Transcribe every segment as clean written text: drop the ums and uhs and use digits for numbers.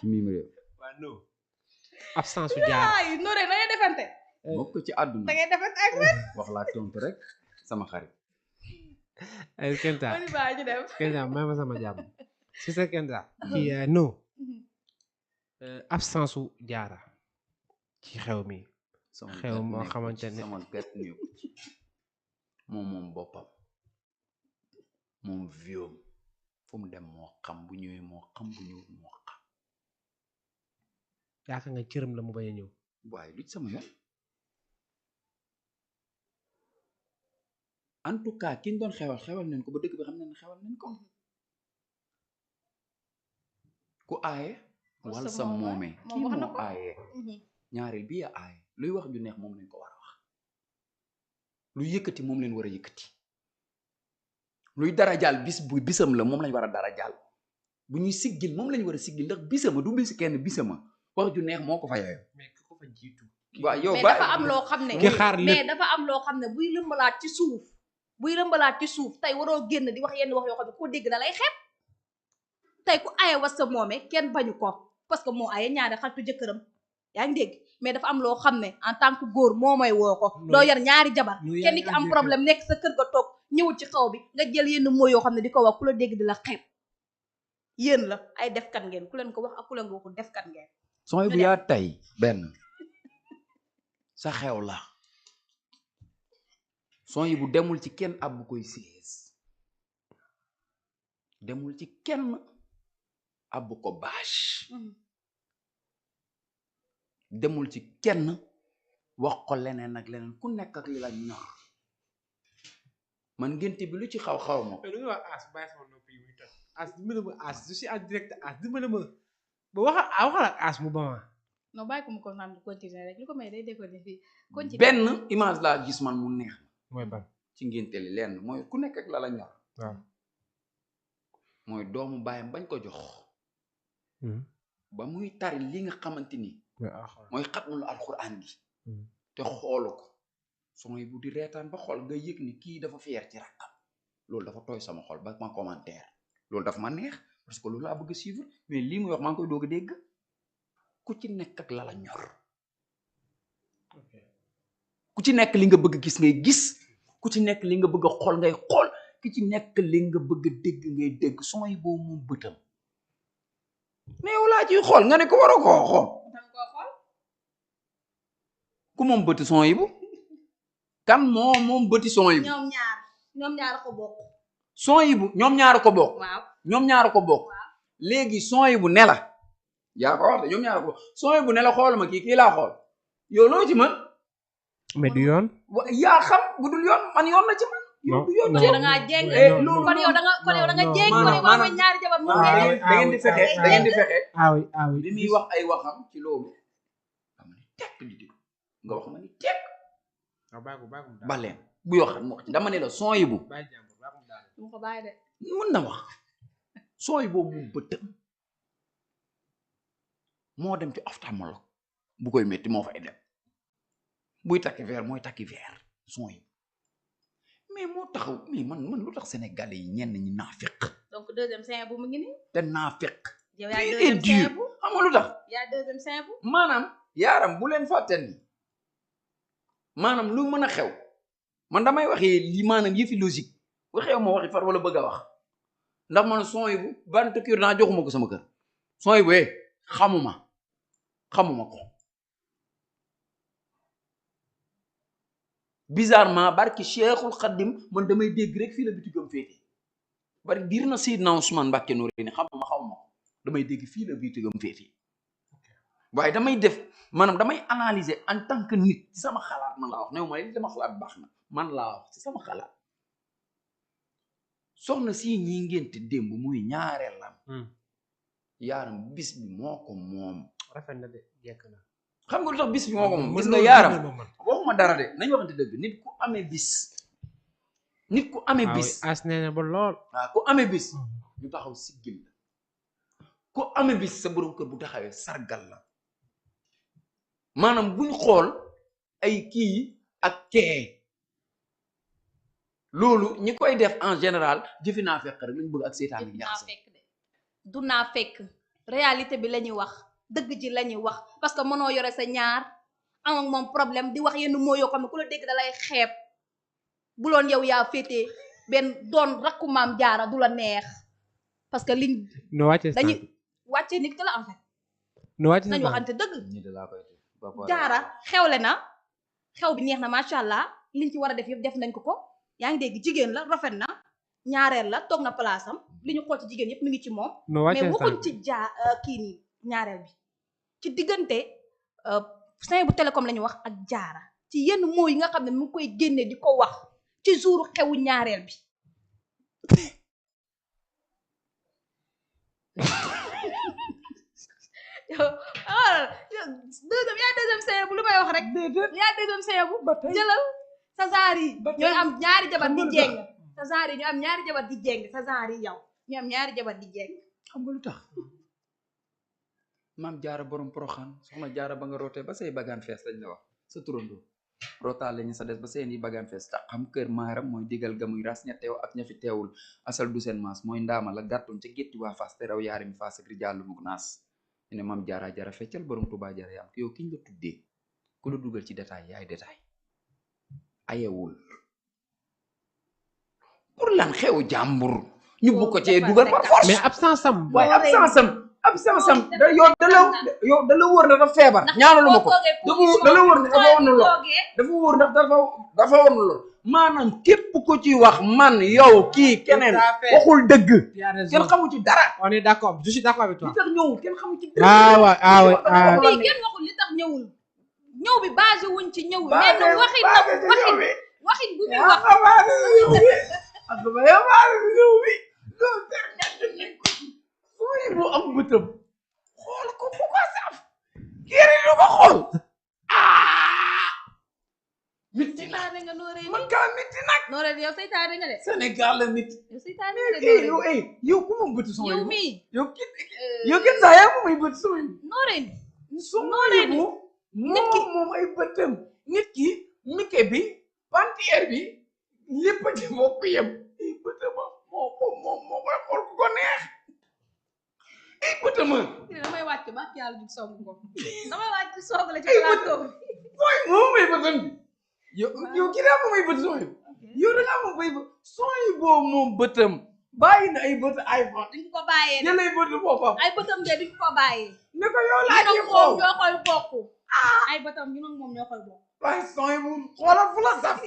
ci mim réew. waaw non absence su jaar ay Nooré na ngay defante bokk ci àdduna da ngay defante ak man wax laa tontu rek sama xarit. ay Kenta on y va ñu dem Kenta may ma sama jàmm si sa Kenta kii non absence su jaara ci xew mi sama xew gàtt moo nekku xamante ci, ne sama gàtt nekku ci. moom boppam moom viom fu mu dem moo xam bu ñëwee moo xam bu ñëwul moo xam. yaakaar nga cërëm la mu bañ a ñëw waaye lu ci sama yoon en tout cas ki ñu doon xewal nañ ko ba dëkk bi xam nañ xewal nañ ko. ku aaye wal sa moomee kii moo aaye ñaareel bi ya aaye luy wax ju neex moom lañ ko war a wax luy yëkkati moom leen war a yëkkati luy darajaal bis bu bisam la moom lañ war a darajaal bu ñuy siggil moom lañ war a siggil ndax bisama du bis kenn bisama wax ju neex moo ko fa yooyu. mais ki ko fa jiitu waaw yow mais ba dafa am loo xam ne ki xaar lépp mais dafa am loo xam ne buy lëmbalaat ci suuf tey waroo génn di wax yenn wax yoo xam ne koo dégg da lay xeeb tey ku aye was sa moome kenn bañu ko parce que moo aye ñaari xaritu jëkkëram yaa ngi dégg mais dafa am loo xam ne en tant que góor moo may woo ko doo yar ñaari jabar kenn ki am problème nekk sa kër ga toog ñëwul ci xaw bi nga jël yenn mooy yoo xam ne di ko wax ku la dégg di la xeeb yéen la ay defkat ngeen ku leen ko wax ak ku leen ko waxul defkat ngeen sooy bu yaa tey benn sa xew la sooy bu demul ci kenn ab bu koy siis demul ci kenn ab bu ko bâche demul ci kenn wax ko leneen ak leneen ku nekk ak li la ñor man ngénte bi lu ci xaw ma lu nga wax as bàyyi sama noppi muy toj as dimbali ma as je suis en direct as dimbali ma ba waxal ak as mu ba ma non bàyyi ko mu ko xam continuer rek lu ko may day décoller fii continuer benn image laa gis man mu neex mooy ban ci ngénte li lenn mooy ku nekk ak la la ñor waaw mooy doomu baayam bañ ko jox ba muy tari li nga xamante ni mooy xatmul alxuraan gi te xoolu ko sooy bu di reetaan ba xool nga yëg ni kii dafa fier ci rakkam loolu dafa tooy sama xol ba ma commentaire loolu dafa ma neex parce que loolu laa bëgg a suivre mais lii muy wax maa ngi koy doog a dégg ku ci nekk ak la la ñor ku ci nekk li nga bëgg gis ngay gis ku ci nekk li nga bëgg a xool ngay xool ku ci nekk li nga bëgg a dégg ngay dégg sooy boobu moom bëtam mais yow laa ciy xool nga ne ko waroo koo xool ku moom bëti son yi bu kan moom bëti son yi bu ñoom ñaar ko bokk son yi bu ñoom ñaar ko bokk waaw ñoom ñaar ko bokk léegi son yi bu ne la yaa ko wax de ñoom ñaar ko bokk son yi bu ne la xool ma kii laa xool yow loo ci man mais du yoon yaa xam bu dul yoon man yoon la ci man yow du yoon kon yow da ngaa jéng kon yow da nga jéng kon yow ma ñaari jabar moom da ngeen di fexe awi li muy wax ay waxam ci loolu xam ne tekk di dégg nga wax ma ni tekk ba leen bu yoo xam wax ci dama ne la son yi bu mu ko bàyyi de mën na wax son yi boobu mu bëtëm moo dem ci ophtalmologue bu koy métti moo fay dem buy takki verre mooy takki verre son yi mais moo taxaw mais man lu tax sénégalais yi ñenn ñi naafiq donc deuxième sein bu mu ngi nii te naafiq yow yaay deuxième sein bu xam nga lu tax yaay deuxième sein bu maanaam yaaram bu leen fàttel ni maanaam lu mën a xew man damay waxee li maanaam yëfi logique waxeew ma waxi far wala bëgg a wax ndax man son yi bu bant kër naa joxuma ko sama kër son yi bu xamuma ko bizarrement barki Cheikhul Khadim man damay dégg rek fii la bitigam féete bari diir na Seydina Ousmane Mbacke Noreyni xamuma xawma ko damay dégg fii la bitigam féete waaye damay def maanaam damay analyser en tant que nit ci sama xalaat man laa wax new ma li dama xalaat baax na man laa wax ci sama xalaat soxna si ñi ngénte démb muy ñaareel lam yaaram bis bi moo ko moom rafet na de jekk na xam nga lu tax bis bi moo ko moom gis nga yaaram waxuma dara de nañu waxante dëgg nit ku amee bis as nee na ba lool waaw ku amee bis ñu taxaw siggil la ku amee bis sa borom kër bu taxawee sargal la maanaam buñ xool ay kii ak kee loolu ñi koy def en général jëfi naa fekk rek lañu bëgg ak seetaan yi ñax du naa fekk réalité bi la ñuy wax dëgg ji la ñuy wax parce que mënoo yore sa ñaar am ak moom problème di wax yenn moo yoo xam ne ku la dégg da lay xeeb bu loon yow yaa féetee benn doon rakku maam jaara du la neex parce que liñ dañuy wàccee nit ki la en fait nañ waxante dëgg jaara xewle na xew bi neex na macha allah liñ ci war a def yëpp def nañ ko yaa ngi dégg jigéen la rafet na ñaareel la toog na place am li ñu xool ci jigéen yëpp mi ngi ci moom mais waxuñ ci kii nii ñaareel bi ci diggante Saint bu télécom la ñu wax ak jaara ci yenn mots yi nga xam ne mu ngi koy génne di ko wax ci jouru xewu ñaareel bi deuxième Saint bu lu may wax rek yaa deuxième Saint bu jëlal sa genre yi ñooy am ñaari jabar di jeng sa genre yi ñu am ñaari jabar di jeng sa genre yi yow ñu am ñaari jabar di jeng xam nga lu tax maam jaara borom Poroxaan soxna jaara ba nga rootee ba say bagaan fees lañ la wax sa turando rootaal lañu sa des ba seen yi bagaan fees tax xam kër maaram mooy digal ga muy ras ña teew ak ña fi teewul asal du seen maas mooy ndaama la gàttoon ca gétti waa Fass te raw yaari mi Fass ak rijaalu mug naas ñu ne maam jaara jara feccal borom Tuubaa jara yaam yow kiñ la tuddee ku la dugal ci détail yaay détail ayewul pour lan xew jàmbur ñu bu ko cee dugal par force mais absence am waaye absence am da yow da la wóor na dafa feebar ñaanalu ma ko da la wóor na dafa wóor ndax dafa wóor na lool maanaam képp ko ci wax man yow kii keneen waxul dëgg kenn xamu ci dara on est d'accord je suis d'accord avec toi li tax ñëwul kenn xamu ci dara kenn waxul li tax ñëwul ñëw bi basé wuñ ci ñëw mais waxin waxin bu muy wax ak ba yow ñëw bi sooy bu am bëtam xool ko bu ko saf yére lu ko xool mitti na man kaa mitti nag nooree yow saytaane nga de Sénégal la mitti yow saytaane nga de yow ku mu bëtt sama yow mii yow kenn saa yaa mu may bëtt sama nooree bu moom ay bëttam nit ki mike bi pantière bi lépp ci bokk yem ay bëttama moo koy xool ku ko neex ay bëttama damay wàcc ba ak yàlla jug soog ko damay wàcc soog la ci plateau mooy moom may bëttam bi yow kii daa moom ay bët sooy yow da ngaa moom bay bët sooy boobu moom bëttam bàyyi na ay bët iPhone duñ ko bàyyee jël ay bët boppam ay bëtam de duñ ko bàyyee ne ko yow laa ci xool ñoo koy bokk ay bëtam ñu nag moom ñoo koy bokk waaye sooy bu xoolal fu la saf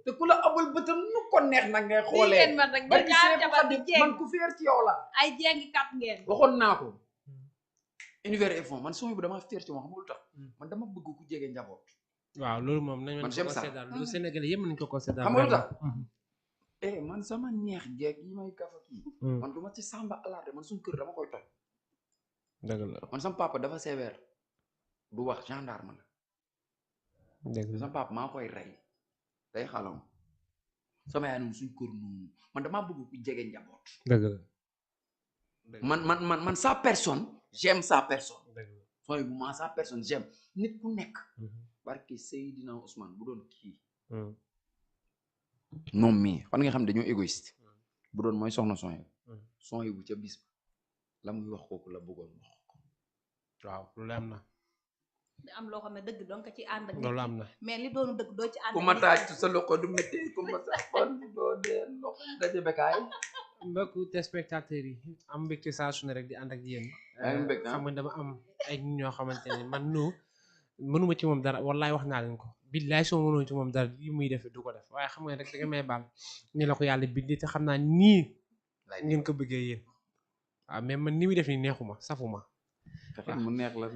te ku la abul bëtam nu ko neex nag ngay xoolee man rek barki ñaar jabar di jéng man ku feer ci yow la ay jéngi kat ngeen waxoon naa ko univers et fond man sooy bu dama feer ci moom xamul tax man dama bëgg ku jege njaboot waaw loolu moom nañ man j'aime ça loolu Sénégal yëpp nañ ko considéré xam nga lu tax man sama neex jeeg yi may kafa kii man du ma ci samba alaate man suñu kër dama koy toj dëgg la man sama papa dafa sévère du wax gendarme la dëgg la sama papa maa koy rey day xalam sama yaay noonu suñu kër noonu man damaa bëgg ku jege njaboot dëgg la man sa personne j'aime sa personne sooy bu ma sa personne j'aime nit ku nekk barke Seydina Ousmane bu doon kii moom mii fan nga xam dañoo égoïste bu doon mooy soxna son bu ca bis la muy wax kooku la bëggoon wax ko waaw loolu am na am loo xam ne dëgg donc ci ànd ak loolu am na mais li doonu dëgg doo ci ànd ku ma taaj sa loxo du métti ku ma sa xol doo dee loxo daje bekaay mbokku téléspectateurs yi am mbégte saa su ne rek di ànd ak yéen xam nga dama am ay nit ñoo xamante ne man mënuma ci moom dara wallaay wax naa leen ko billaay soo mënuma ci moom dara li muy def du ko def waaye xam nga rek da nga may baal ni la ko yàlla bindee te xam naa nii ngeen ko bëggee yéen waaw mais man ni muy def nii neexuma safuma mu neex la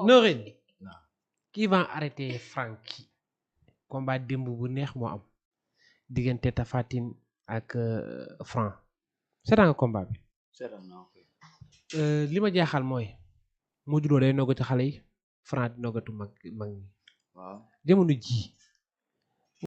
Noreen qui va arrêter Franky combat démb bu neex moo am diggante Tapha Tine ak Franc seetaan nga combat bi li ma jaaxal mooy Modou Lo day noggatu xale yi Franc di noggatu mag ñi waaw jamono ji